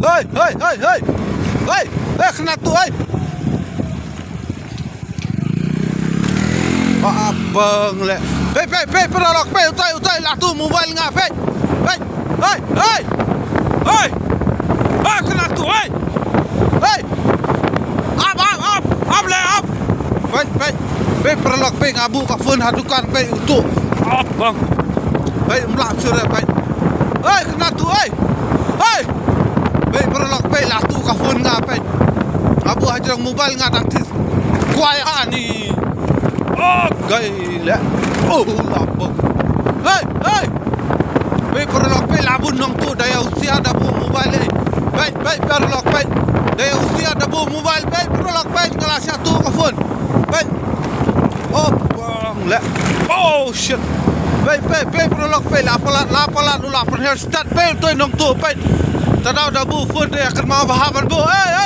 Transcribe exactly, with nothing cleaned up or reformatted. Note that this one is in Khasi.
Hei, hei, hei, hei. Hei, hei, kena tu, hei. Ba bang le. Peit, peit, peit, paralok, peit, utai, utai, la tu mobile nga, peit. Peit, hei, hei. Hei. Hei, kena tu, hei. Hei. Ap, ap, ap, ap le, ap. Peit, peit. Peit, paralok, peit, nga buh ka phone ha dukan, peit, utu. Ap, bang. Peit, mlap sure, peit. Hei, kena tu, hei. Hei. Peit, paralok, peit, la tu ka phone nga, peit. Nga buh ha jrong mobile nga dang tis. Kwai ani. Oh, gai le. Oh, la bang. Hei, hei. Peit, paralok, peit, la bun nong tu, da ïa usia da buh mobile, eh. Peit, peit, paralok, peit. Da ïa usia da buh mobile, peit, paralok, peit, nga la shah tu ka phone. Peit. Oh, bang le. Oh, shit. Peit, peit, peit, paralok, peit, la palat, la palat, u la pynher start, peit, toi nong tu, peit. Ta daw da buh phone, da ïa kynmaw ba ha ban buh, eh.